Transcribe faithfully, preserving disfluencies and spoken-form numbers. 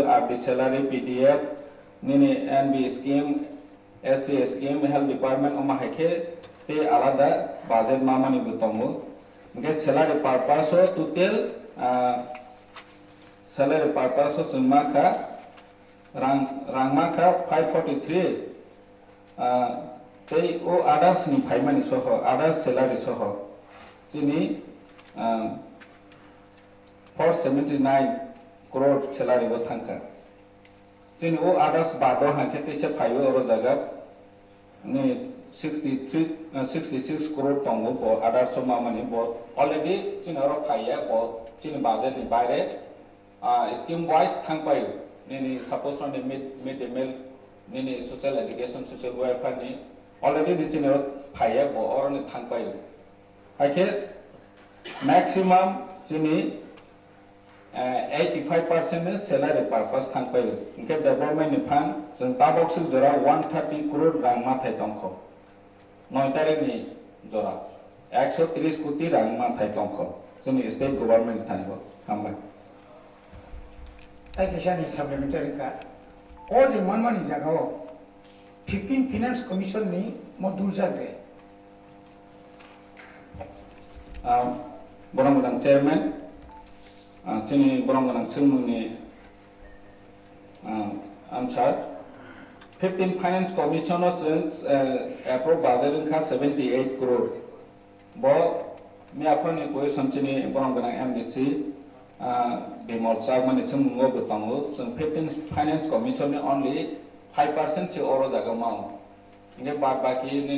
R D salary, P D F, nini N B scheme, S C scheme, health department, omo hai khe tei alada budget ma mani bo tongo. Hingkhe salary purpose o total, ah, salary purpose o chwng ma kha rang, rang ma kha five forty three, ah, tei o others ni phaimani soho, others salary soho chini, ah, four seventy nine crore salary bo thangkha. Chini o others bado hangkhe teisa phaio oro jaga ni sixty three, uh, sixty six crore tongo bo others o mamani bo already chini oro phaiya bo chini budget ni baire, ah, scheme wise thangpaio. Nini suppose nini mid, mid day meal, nini social education, social welfare ni already ni chini oro phaiya bo oro ni thangpaio. Haikhe maximum chini, eh, eighty five percent ni salary purpose thangpaio. Hingkhe development ni phan chwng tabok swk jora one thirty crore rang mathai tongkho. Noi tarikh ni jora ekso tris koti rang mathai tongkho. Chini state government ni thani bo. Hambai. Tai kaisa ni supplementary ka. O je manmani jaga o fifteen Finance Commission ni mo duljak de. Ah, borok gwnang chairman, ah, chini borok gwnang swngmungni, ah, answer. Fifteen Finance Commission o chwng, eh, approve budget wngkha seventy eight crore. Bo miyaphorni question chini borok gwnang M D C, ah, Bimol Chakmani swngmungo bo tongo. Chwng fifteen Finance Commission ni only five percent se oro jaga mao. Hingke bad baki nini